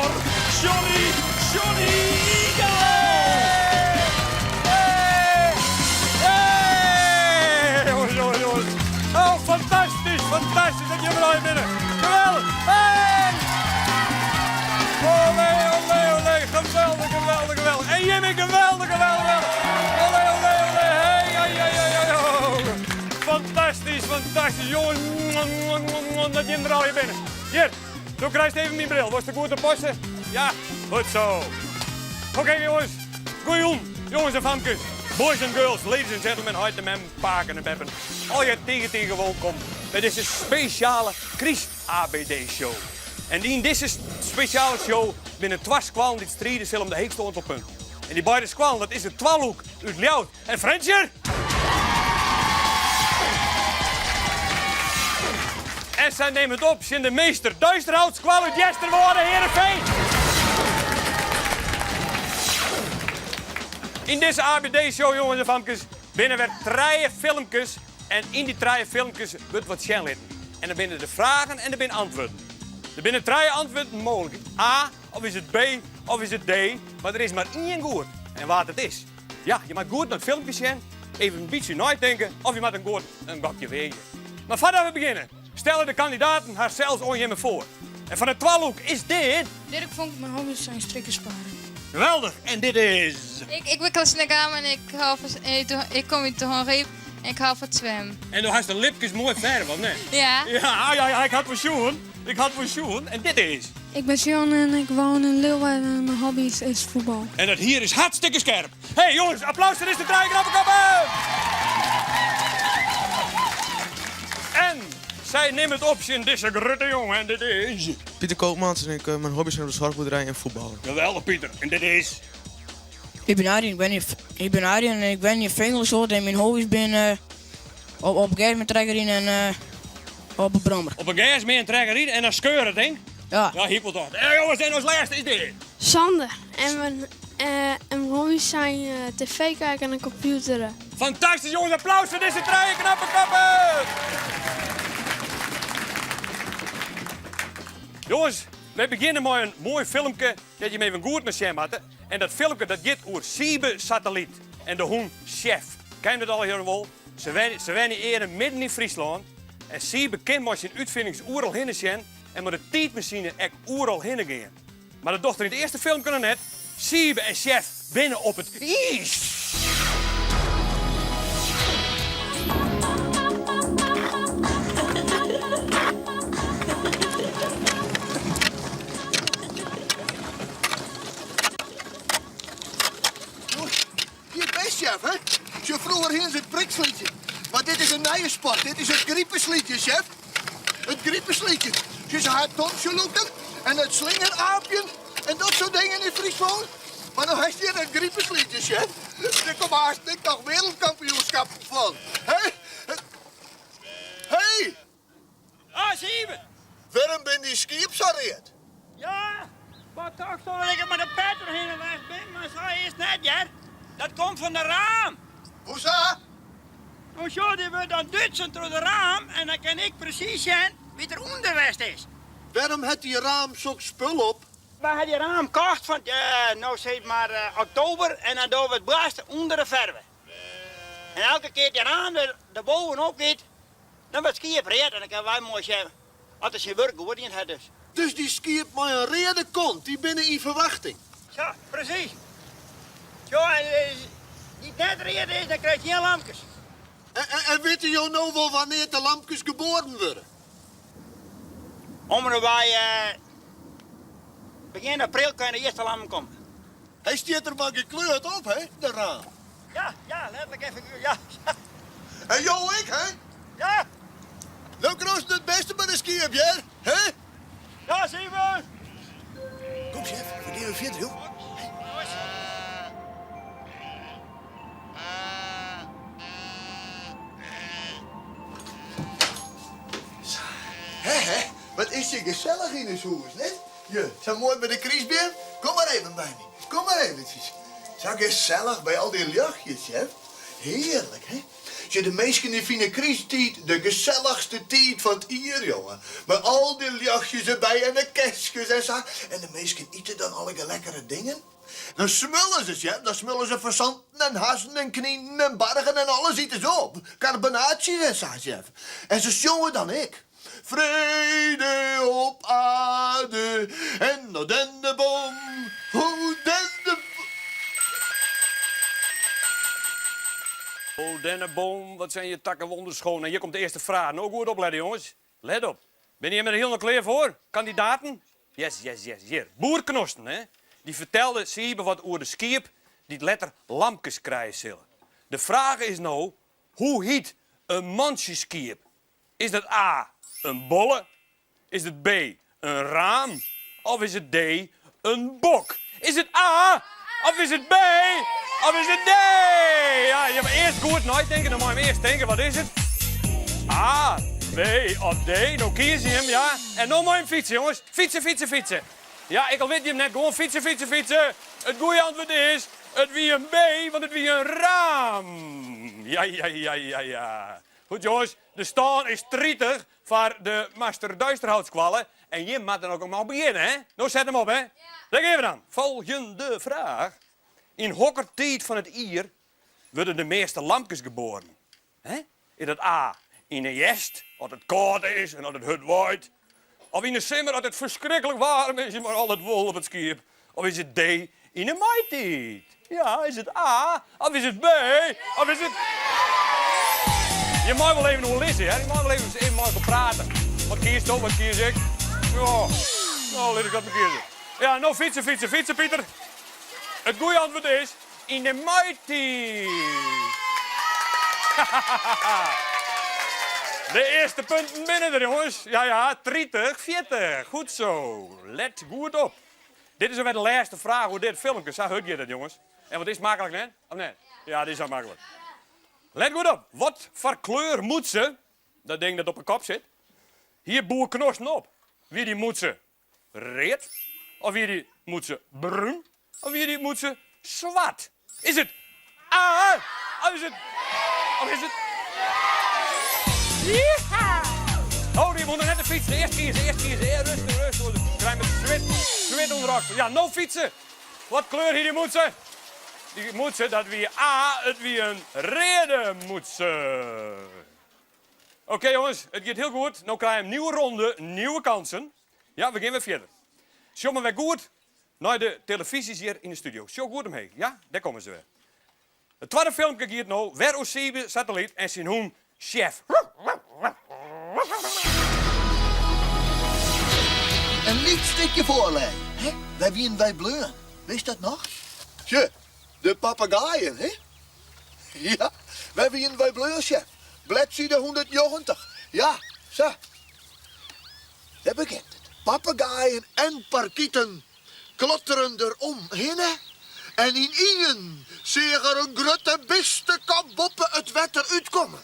Junior, Johnny, Johnny Eagle! Hey! Jongens, jongens, jongens. Oh, fantastysk, fantastysk dat jimme der allegear binne. Geweldich. Hey! Olé, olé, olé. Geweldich, geweldich, geweldich. En jimme geweldich, geweldich, geweldich. Olé, olé, olé. Hey, hey, hey, hey, hey, oh. Fantastysk, fantastysk. Jongens, dat jimme der allegear binne. Hjir, do krijst even myn bril. Wolst der goed op passe? Ja, goed zo. Oké jongens, goeiejûn, jongens en famkes, boys and girls, ladies and gentlemen, heit en mem, paken en beppen. Allegear tige tige wolkom by dizze spesjale kryst-ABD-show. En yn dizze spesjale show binne twa skoallen dy't stride sille om de heechste oantal punten. En dy beide skoallen, dat is de Twalûk út Ljouwert en Frjentsjer. En sy nimme it op tsjin de Meester Duisterhoutskoalle út Easterwâlde, Heerenveen. Yn dizze ABD-show, jongens en famkes, binne wer trije filmkes. En yn dy trije filmkes wurdt wat sjen litten. En der binne de fragen en der binne antwurden. Der binne trije antwurden mooglik. A, of is it B, of is it D. Mar der is mar ien goed. En wa't it is? Ja, je moat goed nei it filmke sjen, even in bytsje neitinke of je moat in goed in gokje weagje. Mar foardat we begjinne, stelle de kandidaten harsels oan jimme foar. En fan it twalûk is dit. Dirk Vonk, mijn hobby's zijn strikken sparen. Geweldich! En dit is. Ik, ik ben Klasina Kamer en ik, hou van, ik kom uit de Hongreep en ik hou van het zwemmen. En do hast de lipkes moai ferve, of net? Ja. Ja, ja, ja, ik ha it wol sjoen. Ik ha it wol sjoen. En dit is. Ik ben Sjan en ik woon in Leeuwarden en mijn hobby's is voetbal. En dat hier is hartstikke skerp. Hey jongens, applaus foar dizze trije knappe koppen! En sy nimme it op tsjin dizze grutte jonge en dit is... Pieter Koopmans en ik, mijn hobby's zijn op de zorgboerderij en voetballen. Geweldig Pieter, en dit is... Ik ben Arjen, ik ben hier, ik ben Arjen en ik wenje yn Fingelesoard en myn hobby's binne op, op gersmeantrekker riden en uh, op 'e brommer. Op 'e gersmeantrekker riden en dan skeur it ding? Ja. Ja, hypelt dat. En jongens, en as lêste is dit. Sander en mijn, eh, en mijn hobby's zijn eh, tv kijken en computeren. Fantastysk jongens, applaus foar dizze trije knappe koppen! Jongens, wy begjinne mei in moai filmke dêr't jim even goed nei sjen moatte. En dat filmke dat giet oer Siebe Satellyt en de hûn Sjef. Ken je dat allegearre wol? Se wenje earne midden yn Fryslân en Siebe kin mei syn útfinings oeral hinne sjen en mei de tiidmasine ek oeral hinne gean. Mar dat docht er yn it earste filmke noch net. Siebe en Sjef binne op it iis. Hier best, chef, hè? Sjoch, froeger hiene se it prikslytje. Mar dit is in nije sport. Dit is it gripeslytje, chef. It gripeslytje. Se ha it tontsjelûken en it slingeraapjen en dat soart dingen yn Fryslân. Mar no hast hjir it gripeslytje, chef. Der komme hast ek noch wereldkampioenskappen fan. Hè? Hey! Ah, Siebe! Wêrom binne dy skiep sa read? Ja, wat tochtst dat ik mei de pet derhinne west bin, mar sa is it net, hear. Dat komt fan de raam. Hoesa? No sjoch, dy wurdt dan dútsen troch de raam en dan kin ik presys sjen wie't der ûnder west is. Wêrom hat dy raam sok spul op? Wy ha dy raam kocht fan, no sis mar oktober en dan dogge we it boarst ûnder de ferve. En elke kear dy raam der bovenop giet, Dan wurdt skiep read en dan kinne wy moai sjen oft er syn wurk goed dien hat dus. Dus dy skiep mei in reade kont, dy binne yn ferwachting? Ja, presys. Sjoch, en as dy't net read is, dan krijst gjin lamkes. En witte jo no wol wannear't de lamkes geboaren wurde? Om en by begjin april kinne de earste lammen komme. Hy stiet der mar gekleurd op, hè, de raam. Ja, ja, letterlik en figuerlik, ja. En jo ek, hè? Ja. No krijst it bêste by de skiep, hear, hè? Ja, Siebe. Kom, sjef, we gean wer fierder, joh. Hè, hè, wat is hjir gesellich yn ús hûs, net? Je, sa moai by de krystbeam. Kom mar even by my. Kom mar eventsjes. Sa gesellich by al dy ljochtjes, sjef. Hearlik, hè? Sjoch, de minsken dy fine krysttiid de gesellichste tiid fan it jier, jonge. Mei al dy ljochtsjes derby en de kerstkes en sa. En de minsken ite dan allegear lekkere dingen. Dan smulle se, sjef. Dan smulle se fazanten en hazzen en kninen en bargen en alles ite se op. Karbonaatsjes en sa, sjef. En se sjonge dan ek. Vrede op aarde en o denneboom, o denneboom. O denneboom, wat zijn je takken wonderschoon. En hjir komt de earste fraach. No goed oplette, jonges. Let op. Binne jimme der hielendal klear foar, kandidaten? Yes, yes, yes. Hjir, boer Knosten, hè? Dy fertelde Siebe wat oer de skiep dy't letter lamkes krije sille. De fraach is no, hoe hyt in mantsjeskiep? Is dat A, in bolle? Is it B, in raam? Of is it D, in bok? Is it A of is it B of is it D? Ja, je moatte earst goed neitinke, dan mei je earst tinke, wat is it? A, B of D? No kieze jim, ja. En no mei jim fytse, jonges. Fytse, fytse, fytse. Ja, ek al wit jim net, gewoan fytse, fytse, fytse. It goede antwurd is, it wie in B, want it wie in raam. Ja, ja, ja, ja, ja. Goed jonges, de stân is 30 foar de Master Duisterhoutskoalle en jim moatte no noch begjinne, hè? No set him op, hè? Dêr gean we dan. Folgjende fraach. Yn hokker tiid fan it jier wurde de measte lamkes geboaren? Hè? Is dat A, yn 'e hjerst, as it kâld is en as it hurd waait? Of yn 'e simmer, as it ferskriklik waarm is mei al dat wol op it skiep? Of is it D, yn 'e maitiid? Ja, is it A, of is it B, of is it. Je mei wol even oerlizze, hear. Je mei wol even, even mei elkoar prate. Wat kiest do, wat kies ik? Ja, no lit ik dat mar kieze. Ja, no fytse, fytse, fytse, Pieter. It goede antwurd is yn de maitiid. De earste punten binne der, jonges. Ja, ja, 30, 40. Goed zo. Let goed op. Dit is alwer de lêste fraach oer dit filmke. Sa hurd giet it, jonges. En wat is maklik, net? Of net? Ja, dit is al maklik. Let goed op. Wat foar kleur mûtse, dat ding dat op 'e kop sit, hie boer Knosten op? Wie dy mûtse read? Of wie dy mûtse brún? Of wie dy mûtse swart? Is it A of is it of is it Yeeha! Oh, dy wol noch net de fyts. Earst kieze, earst kieze. Earst rêstich, rêstich. Ik krij met swit, swit ûnder de Ja, no fytse. Wat kleur hie dy mûtse? Dy mûtse, dat wie A, it wie in reade mûtse. Oké jonges, it giet hiel goed. No krije we in nieuwe ronde, nieuwe kansen. Ja, we gean wer fierder. Sjoch mar wer goed nei de telefyzjes hjir yn de studio. Sjoch goed omheech. Ja, dêr komme se wer. It twadde filmke giet no wer oer Siebe Satellyt en syn hûn Chef. In lyts stikje foarlêzen, hè? Wêr wienen wy bleaun? Witst dat noch? Sjoch, de pappegaaien, hè? Ja, wêr wienen wy bleaun, sjef? Bledside 190. Ja, sa. Dêr begjint it. Pappegaaien en parkiten klotteren der om hinne en ynienen seach er in grutte bistekop boppe it wetter útkommen.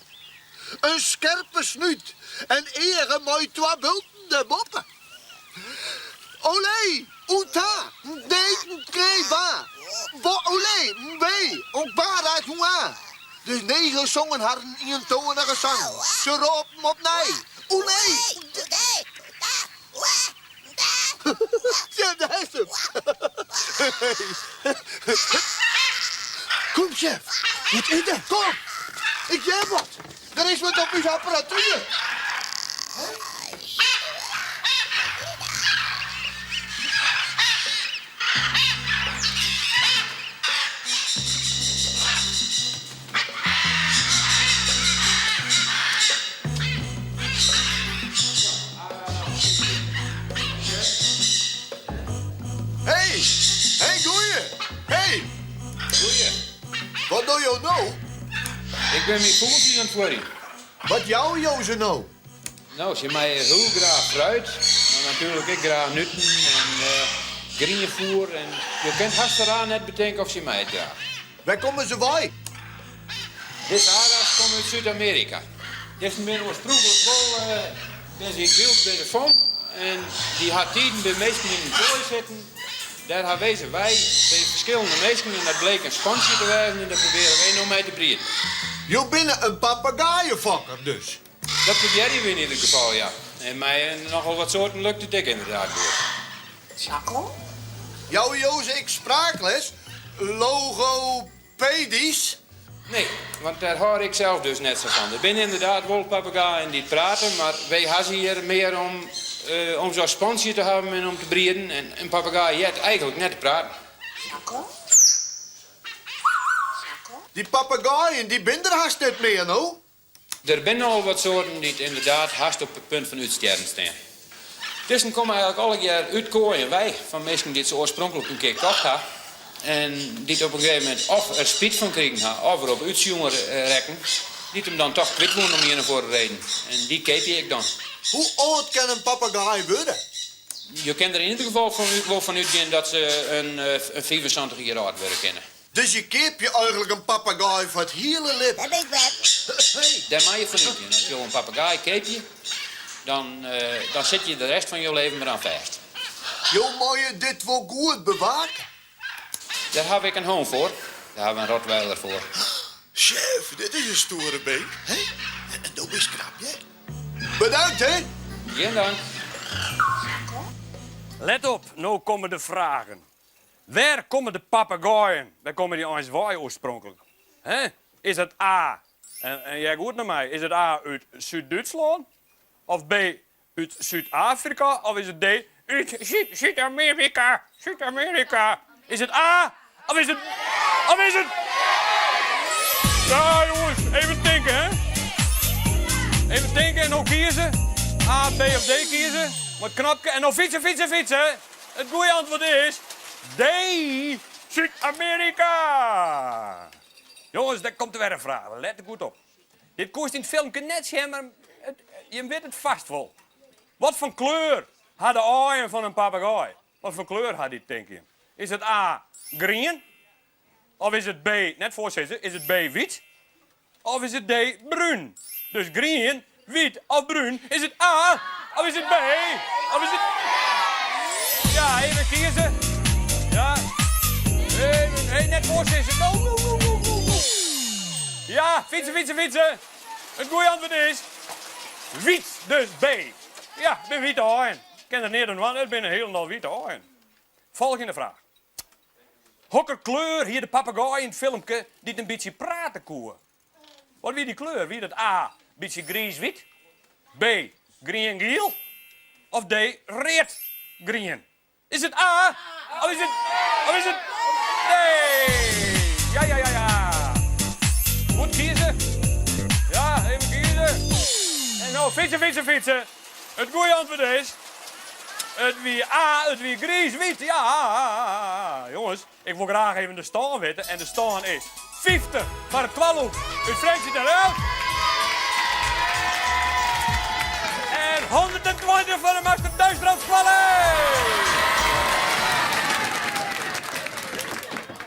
In skerpe snút en eagen mei twa bulten derboppe. Olé, oeta, nee, nee, ba. Bo, olé, mbé, onkbara, hoa. De negen songen harren ientoanige sang. Se rôpen opnij, Olé! Sjef, dêr is him! Kom, sjef, wat is der? Kom! Ik hear wat! Der is wat op ús apparatuer. Hey, hey goeie. Hey. Goeie. Wat dogge jo no? Ik bin myn fûgeltsjes oan it fuorjen. Wat jouwe jo se no? No, se meie hiel graach fruit, mar natuerlik ek graach nuten en grienfoer. En jo kinne it hast sa raar net betinke of se meie it graach. Wêr komme se wei? Dizze ara's komme út Súd-Amearika. Dizzen binne oarspronklik wol binne se yn it wyld binne se fong en dy ha tiden by minsken yn in koai sitten. Dêr ha wy se wei by ferskillende minsken en dat bleek in spantsje te wêzen en dêr probearje wy no mei te brieden. Jo binne in papegaaienfokker dus? Dat probearje we yn ieder gefal, ja. En mei nochal wat soarten lukt it ek ynderdaad goed. Sjokko? Jouwe jo se ek spraakles? Logopedysk? Nee, want dêr hâld ik sels dus net sa fan. Der binne ynderdaad wol papegaaien dy't prate, mar wy ha se hjir mear om, om se as spantsje te hawwen en om te brieden. En in papegaai heart eigentlik net te praten. Sjokko? Dy papegaaien dy binne der hast net mear, no? Der binne al wat soarten dy't ynderdaad hast op it punt fan útstjerren stean. Dizzen komme eigenlik allegear út koaien wei fan minsken dy't se oarspronklik in kear kocht ha en dy't op in gegeven momint of er spyt fan krigen ha of er op útsjoen rekken, dy't him dan toch kwyt woenen om ien of oare reden. En dy keapje ik dan. Hoe âld kin in papegaai wurde? Jo kinne der yn ieder gefal wol fan útgean dat se in 75 jier âld wurde kinne. Dus je keapje eigenlik in papegaai foar it hiele libben. Dêr meie je fan útgean. As jo in papegaai keapje, dan, dan sitte je de rest fan jo leven der oan fêst. Jo meie dit wol goed bewake. Dêr haw ik in hûn foar. Dêr haw we in Rottweiler foar. Chef, dit is in stoere beek, hè? En do bist knap, hear. Bedankt, hè? Gjin dank. Let op, no komme de fragen. Wêr komme de pappegaaien, wêr komme dy eins wei oarspronklik? Hè? Is it A, en hear goed nei my, is it A út Súd-Dútslân? Of B út Súd-Afrika? Of is it D út Súd-Amearika? Súd-Amearika? Is it A of is it of is it Ja jongens, even tinke hè. Even tinke en no kieze. A, B of D kieze. Mei it knopke en no fytse, fytse, fytse. It goede antwurd is D, Súd-Amearika! Jonges, dêr komt der wer in fraach. Let goed op. Dit koest yn it filmke net sjen, mar jim witte it fast wol. Wat foar kleur ha de aaien fan in papegaai? Wat foar kleur ha dy, tinke jim? Is it A, grien? Of is it B, net foarsizze, is it B, wyt? Of is it D, brún? Dus grien, wyt of brún. Is it A of is it B of is it. Ja, even kieze. Ja. Even, hey, net foarsizze. No, no, no, no, no, no. Ja, fytse, fytse, fytse. It goede antwurd is wyt, dus B. Ja, binne wite aaien. Kin der neat oan dwaan, it binne hielendal wite aaien. Folgjende fraach. Hokker kleur hie de papegaai yn it filmke dy't in bytsje prate koe? Wat wie dy kleur? Wie dat A, bytsje griis-wyt, B, grien-giel of D, read-grien? Is it A of is it of is it D? Ja, ja, ja, ja. Goed kieze. Ja, even kieze. En no fytse, fytse, fytse. It goede antwurd is, it wie A, it wie griis-wyt. Ja, jonges, ik wol graach even de stân witte en de stân is 50 foar it twalûk út Frjentsjerterreid en 120 foar de Master Duisterlandskoalle.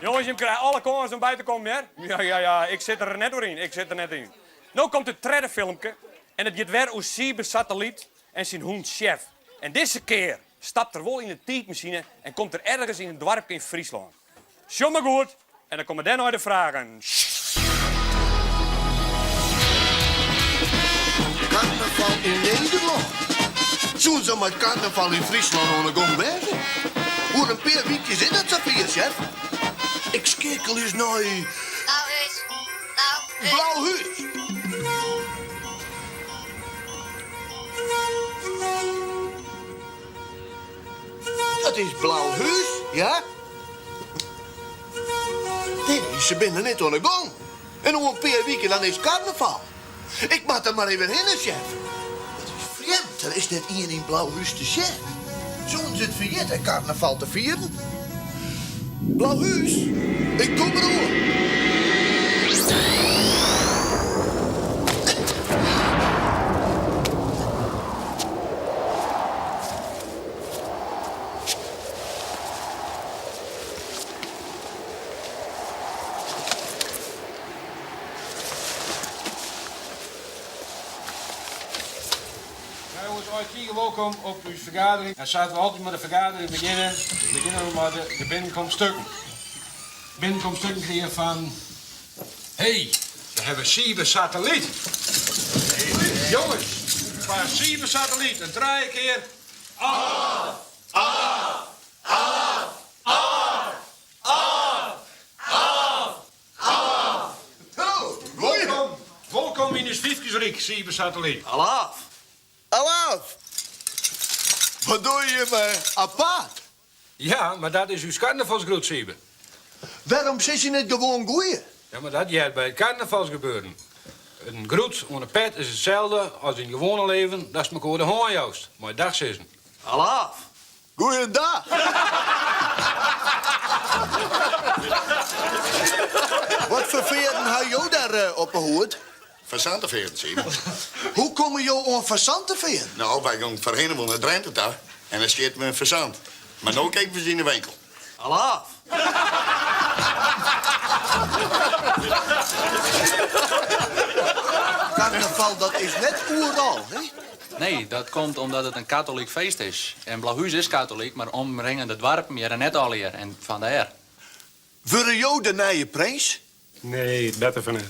Jonges, jim krije alle kâns om by te kommen, hear. Ja, ja, ja, ik sit der net oer yn, ik sit der net yn. No komt it tredde filmke en it giet wer oer Siebe Satellyt en syn hûn Chef. En dizze kear stapt er wol yn 'e tiidmasine en komt er ergens yn in doarpke yn Fryslân. Sjoch mar goed en dan komme dêrnei de fragen. Karnaval yn Nederlân? Soene se mei karnaval yn Fryslân oan 'e gong wêze? Oer in pear wykjes is it safier, chef. Ik skeakel ús nei. Blauhús. Dat is Blauhús, ja? Nee, se binne net oan 'e gong. En oer in pear wiken dan is karnaval. Ik moat der mar even hinne, chef. It is frjemd, der is net ien yn Blauhús te sjen. Soenen se it ferjitte karnaval te fieren? Blauhús, ik kom deroan. Ja jongens, allegear tige wolkom op ús fergadering. En sa't we altyd mei de fergadering begjinne, begjinne we mei de, de binnenkomstukken. Binnenkomstukken krije fan... Hey, We hawwe Siebe Satellyt. Jonges, foar Siebe Satellyt in trije kear Alaaf! Alaaf! Alaaf! Alaaf! Alaaf! Alaaf! Alaaf! Wolkom, wolkom yn ús fyfkesryk, Siebe Satellyt. Alaaf! Alaaf! Wat dogge jimme apart? Ja, mar dat is ús karnavalsgroet, Siebe. Wêrom sizze je net gewoan goeie? Ja, mar dat heart by it karnavalsgebeuren. In groet oan 'e pet is itselde as yn it gewoane leven datst mekoar de hân joust, mei dachsizzen. Alaaf! Goeiedag! Wat foar fearen ha jo dêr op 'e hoed? Fazantefearen, Siebe. Hoe komme jo oan fazantefearen? No, wy gongen foarhinne wol nei Drinte ta en dan skeaten we in fazant. Mar no keapje we se yn de winkel. Alaaf! Karnaval, dat is net oeral, hè? Nee, dat komt omdat it in katolyk feest is. En Blauhús is katolyk, mar omringende doarpen hearre net allegear en fandêr. Wurde jo de nije prins? Nee, better fan net.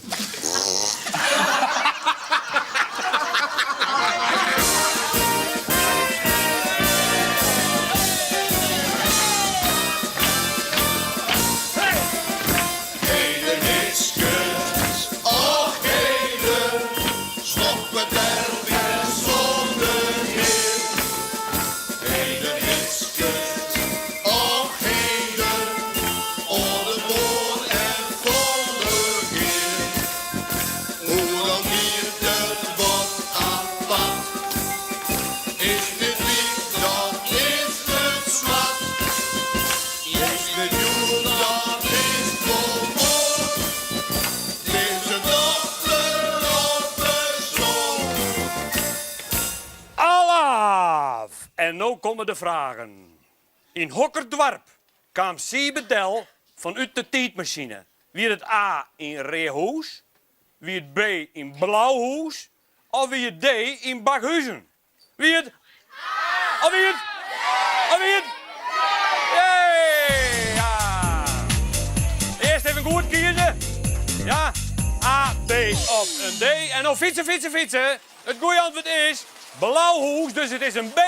Alaaf! En no komme de fragen. Yn hokker doarp kaam Siebe del fanút de tiidmasine? Wie it A yn Reahûs, wie it B yn Blauhûs of wie it D yn Bakhuzen? Wie it A of wie it of wie it Yay! Ja! Earst even goed kieze. Ja, A, B of in D. En no fytse, fytse, fytse. It goede antwurd is Blauhûs, dus it is in B.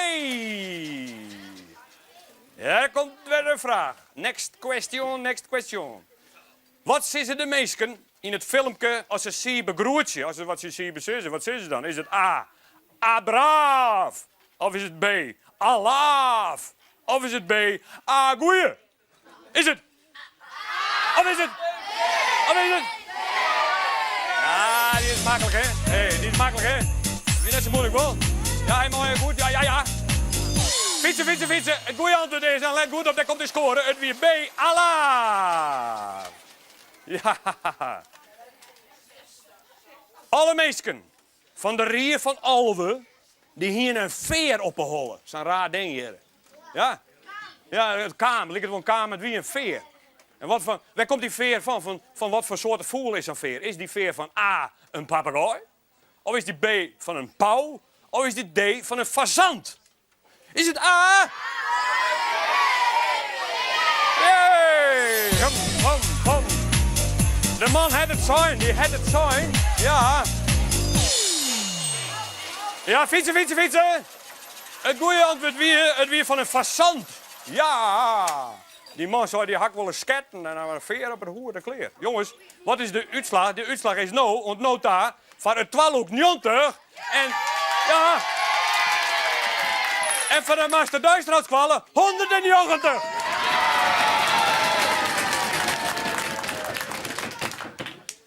Dêr komt wer in fraach. Next question, next question. Wat sizze de minsken yn it filmke as se Siebe groetsje? As se wat tsjin Siebe sizze, wat sizze se dan? Is it A, Abraaf? Of is it B, Alaaf? Of is it B, Agoeie? Is it? Of is it? Of is it? Ja, dy is maklik, hè? Hey, dy is maklik, hè? Wie net sa muoilik, wol? Ja, hy mei goed. Ja, ja, ja. Fytse, fytse, fytse. It goede antwurd is, en let goed op, dêr komt de skoare. It wie B, Alaaf. Ja. Alle minsken fan de rie fan 11, dy hiene in fear op 'e holle. Sa'n raar ding hjir. Ja, ja it kaam, liket wol in kaam, it wie in fear. En wat fan, wêr komt dy fear fan? Fan, fan wat foar soarte fûgel is sa'n fear? Is dy fear fan A, in papegaai? Of is dy B, fan in pau? Of is dy D, fan in fazant? Is it A? Yay! Hum, hum, hum. De man hat it sein, dy hat it sein. Ja. Ja, fytse, fytse, fytse. It goede antwurd wie, it wie fan in fazant. Ja! Dy man sei, dy ha 'k wolris sketten en dan in fear op it hoed en klear. Jonges, wat is de útslach? De útslach is no, oant no ta, foar it twalûk 90 en, ja, en foar de Master Duisterhoutskoalle 190!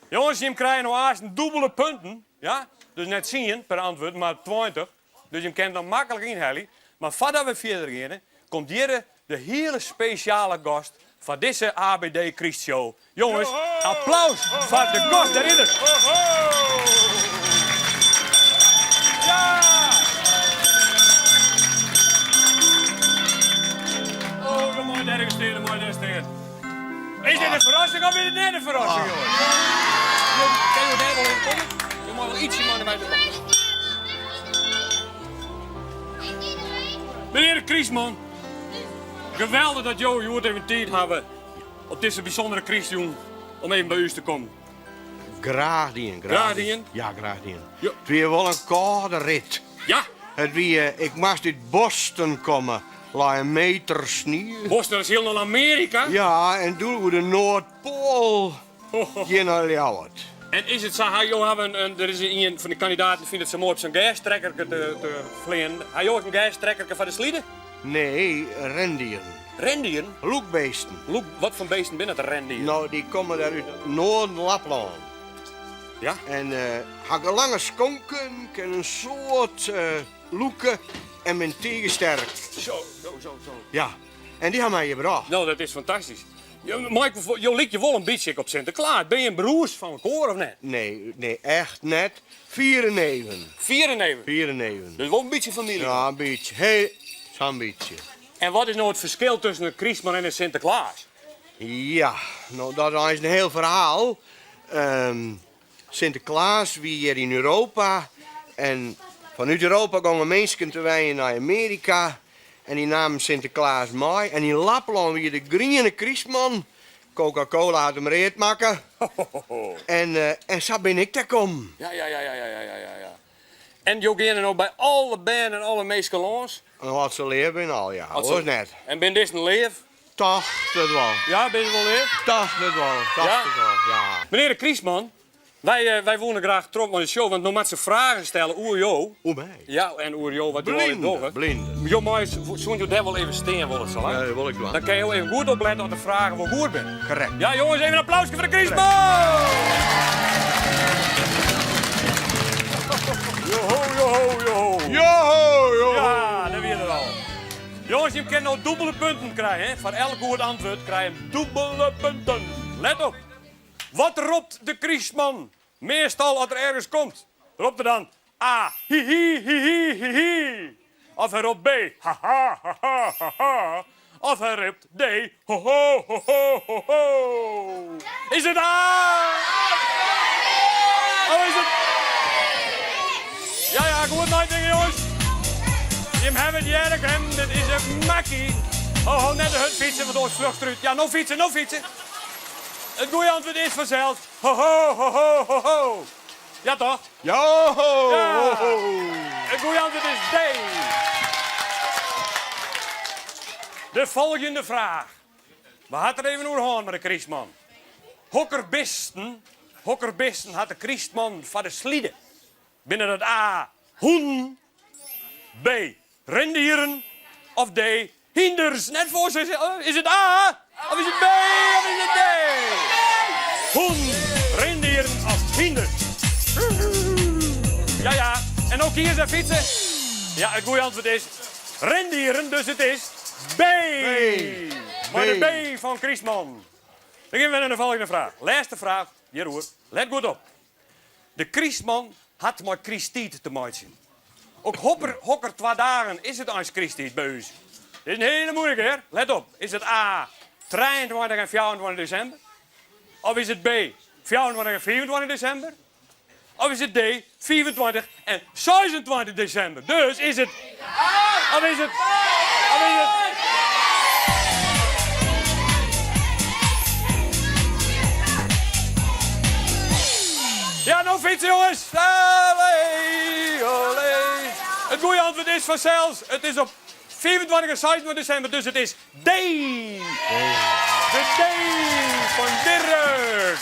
Jonges, jim krije no aanst dûbele punten, ja? Dus net tsien per antwurd, mar 20. Dus jim kinne it noch maklik ynhelje. Mar foardat we fierder geane, komt hjirre de hiele spesjale gast foar dizze ABD Krystshow. Jonges, applaus foar de gast, dêr is er! Ja! Oh, moai dêr stean, moai dêr stean. Is dit in ferrassing of is dit net in ferrassing, jonges? Kinne jo dêr wol even komme? Jo meie wol ytsje mei nei my ta komme. Menear de Krystman, geweldich dat jo hjoed even tiid hawwe op dizze bysûndere krystjûn om even by ús te kommen. Graach dien. Graach dien? Ja, graach dien. It wie wol in kâlde rit. Ja. It wie, ik moast út Boston komme, lei in meter snie. Boston, dat is hielendal Amearika? Ja, en doe oer de Noardpoal hjir nei Ljouwert. En is it sa, ha jo hawwe in, der is ien fan de kandidaten fynt it sa moai op sa'n gerstrekkerke te fleanen. Ha jo ek in gerstrekkerke foar de slide? Nee, rendieren. Rendieren? Lûkbeesten. Lûk, wat foar beesten binne dat, rendieren? No, dy komme dêr út Noard-Laplân. Ja? En ha lange skonken, kinne in soad lûke en binne tige sterk. Zo, zo, zo, zo. Ja, en dy ha my hjir brocht. No, dat is fantastysk. Mei ik, jo lykje wol in bytsje ek op Sinteklaas. Binne jim broers fan elkoar of net? Nee, nee, echt net. Fiere neven. Fiere neven? Fiere neven. Dus wol in bytsje famylje? Ja, in bytsje. Heel, sa'n bytsje. En wat is no it ferskil tusken in krystman en in Sinteklaas? Ja, no dat is eins in hiel ferhaal. Sinteklaas wie hjir yn Europa en fanút Europa gongen minsken te wenjen nei Amearika en dy namen Sinteklaas mei. En yn Laplân wie de griene krystman, Coca-Cola hat him read makke. En, en sa bin ik dêr kommen. Ja, ja, ja, ja, ja, ja, ja, ja. En jo geane no by alle bern en alle minsken lâns? As se leaf binne al, ja. Oars net. En binne dizzen leaf? Tocht it wol. Ja, binne se wol leaf? Tocht it wol, tocht it wol, ja. Menear de Krystman, wy, wy woene graach troch mei de show, want no moat se fragen stelle oer jo. Oer my? Ja, en oer jo, wat jo allegear dogge. Blinde. Jo meie, soene jo dêr wol even stean wolle, sa lang? Ja, dat wol ik dwaan. Dan kinne jo even goed oplette oft de fragen wol goed binne. Korrekt. Ja, jonges, even in applauske foar de Krystman! Joho, joho, joho. Joho, joho. Ja, dêr wie er al. Jonges, jim kinne no dûbele punten krije. Hè? Foar elk goed antwurd krije jim dûbele punten. Let op. Wat ropt de krystman meastal as er ergens komt? Ropt er dan A, hi hi hi hi hi hi? Of hy ropt B, ha ha ha ha ha ha? Of hy ropt D, ho ho ho ho ho ho? Is it A? Of is it... Ja, ja, goed neitinke, jonges. Jim hawwe it hearre kinnen, dit is in makkie. Ho, ho, net te hurd fytse, want oars fljocht er út. Ja, no fytse, no fytse. It goede antwurd is fansels ho ho ho ho ho ho. Ja, toch? Ja! Ho ho. It goede antwurd is D. De folgjende fraach. We ha it der even oer hân mei de krystman. Hokker bisten, hokker bisten hat de krystman foar de slide? Binne dat A, hûnen, B, rindieren of D, hynders? Net foarsizze, is it A of is it B of is it D? Hûnen, rindieren of hynders? Ja, ja. En no kieze en fytse? Ja, it goede antwurd is rindieren, dus it is B. Mei de B fan krystman. Dan gean we nei de folgjende fraach. Lêste fraach hjiroer. Let goed op. De krystman hat mei krysttiid te meitsjen. Op hopper, hokker twa dagen is it eins krysttiid by ús? Dit is in hiele moeilike, hear. Let op, is it A, 23 en 24 desimber? Of is it B, 24 en 25 desimber? Of is it D, 25 en 26 desimber? Dus is it A of is it of is it Ja, no fytse jonges! Allee, olé. It goede antwurd is fansels, it is op 25 en 26 desimber, dus it is D! De D fan Dirk!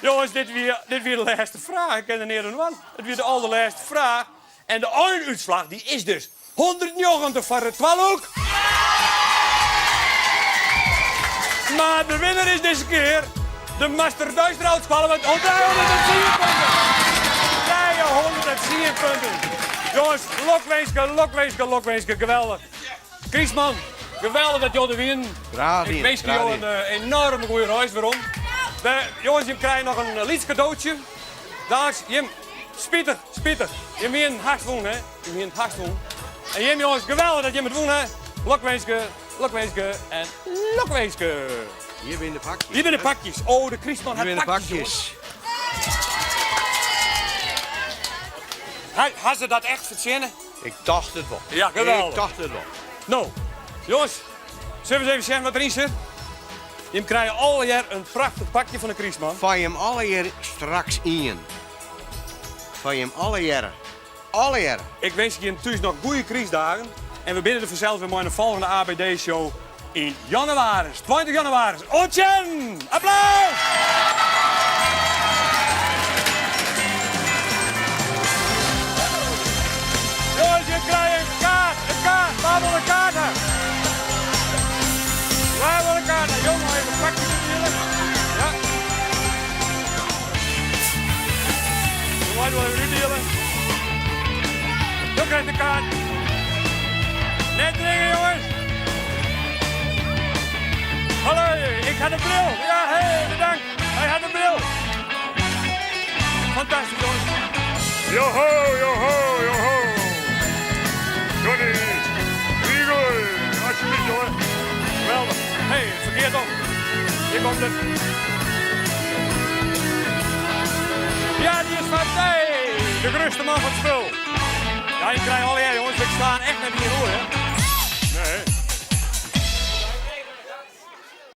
Jonges, dit wie, dit wie de lêste fraach. Ik kin der neat oan dwaan. It wie de alderlêste fraach. En de einútslach dy is dus 190 foar it twalûk. Mar de winner is dizze kear de Master Duisterhoutskoalle met 310 punten. 310 punten. Jonges, lokwinske, lokwinske, lokwinske. Geweldich. Krystman, geweldich dat jo der wienen. Graach dien. Ik winskje jo in enoarme goede reis werom. De, jonges, jim krije noch in lyts kadootsje. Daaks, jim, spitich, spitich. Jim wienen hast wûn, hè? Jim wienen hast wûn. En jim jonges, geweldich dat jim it wûn ha. Lokwinske, lokwinske en lokwinske. Hjir binne de pakjes. Hjir binne de pakjes. Oh, de krystman hat Hjir binne de pakjes. pakjes. Ha, ha se dat echt fertsjinne? Ik tocht it wol. Ja, geweldich. Ik tocht it wol. No, jonges, sille we ris even sjen wat deryn sit? Jim krije allegear in prachtich pakje fan de krystman. Foar jim allegear straks ien. Foar jim allegearre. Allegearre. Ik winskje jim thús noch goede krystdagen. En we binne der fansels wer mei in folgjende ABD-show yn jannewaris, 20 jannewaris. Oant sjen! Applaus! Jongens, je krije in kaart, in kaart. Wa wol in kaart ha? Wa wol in kaart ha? Jongen, even pakje útdiele. Ja. Jongen, wol even útdiele. Jo krijt de kaart. Net dringen, jongens. Hallo, ik ha de bril. Ja, hey, bedankt. Hy hat de bril. Fantastysk, jongens. Joho, joho, joho. Johnny, Igor, alsjeblieft, jongen. Geweldig. Hey, ferkeard om. Hjir komt it. Ja, dy is fan hey, de grutste man fan it spul. Ja, je krije allegear, jongens. Ik slaan echt net ien oer, hè.